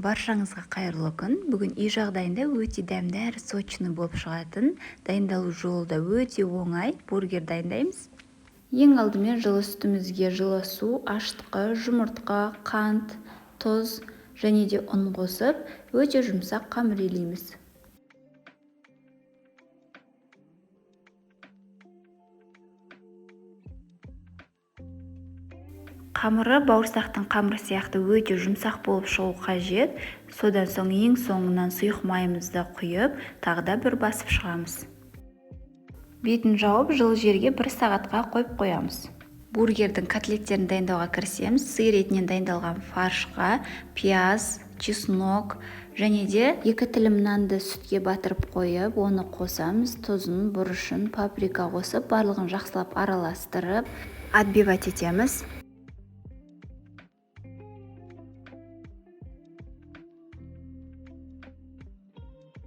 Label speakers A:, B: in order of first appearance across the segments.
A: Баршаңызға қайырлы күн! Бүгін үй жағдайында өте дәмді әрі сочный болып шығатын, дайындалу жолы да өте оңай бургер дайындаймыз. Ең алдымен жылы сүтімізге жылы су, ашытқы, жұмыртқа, қант, тұз және де ұн қосып, өте жұмсақ қамыр илейміз. Қамыры бауырсақтың қамыры сияқты өте жұмсақ болып шығу қажет. Содан соң ең соңынан сұйық майымызды құйып, тағы да бір басып шығамыз. Бетін жауып, жылы жерге 1 сағатқа қойып қоямыз. Бургердің котлеттерін дайындауға кірісеміз. Сиыр етінен дайындалған фаршқа пияз, чеснок және де 2 тілім нанды сүтке батырып қойып, оны қосамыз. Тұзын, бұрышын, паприка қосып, барлығын жақсылап араластырып, отбивать етеміз.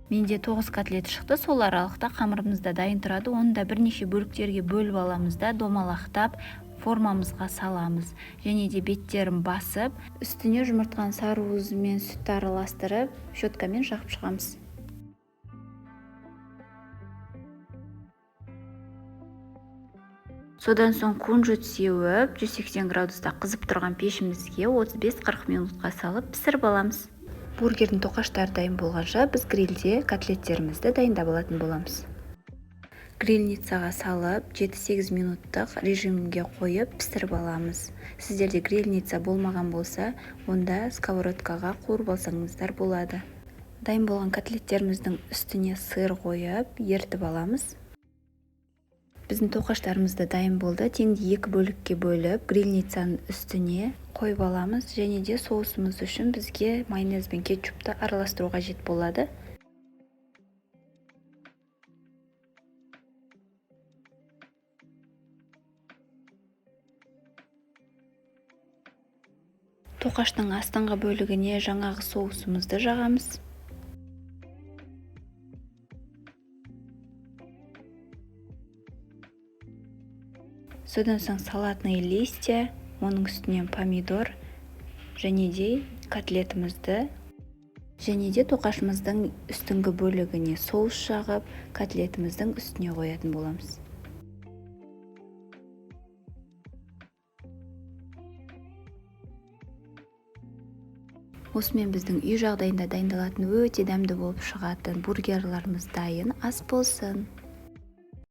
A: Менде 9 котлет шықты, сол аралықта қамырымыз да дайын тұрады. Оны да бірнеше бөліктерге бөліп аламыз да, домалақтап формамызға саламыз. Және де беттерін басып, үстіне жұмыртқаны сары уызымен сүтті араластырып, щеткамен жағып шығамыз. Содан соң кунжут сеуіп, 180 градуста қызып тұрған пешімізге 35-40 минутқа салып пісіріп аламыз. Бургердің тоқаштары дайын болғанша біз грильде котлеттерімізді дайындап алатын боламыз. Грильницаға салып, 7-8 минуттық режимге қойып пісіріп аламыз. Сіздерде грильница болмаған болса, онда сковородкаға қуырып алсаңыздар болады. Дайын болған котлеттеріміздің үстіне сыр қойып, ерітіп аламыз. Біздің тоқаштарымыз да дайын болды. Теңде 2 бөлікке бөліп, грильницаның үстіне қойып аламыз. Және де соусымыз үшін бізге майонез бен кетчупты араластыру қажет болады. Тоқаштың астыңғы бөлігіне жаңағы соусымызды жағамыз. Содан соң салатный листья, оның үстінен помидор және де котлетімізді, және де тоқашымыздың үстіңгі бөлігіне соус жағып, котлетіміздің үстіне қоятын боламыз. Осымен біздің үй жағдайында дайындалатын өте дәмді болып шығатын бургерларымыз дайын. Ас болсын!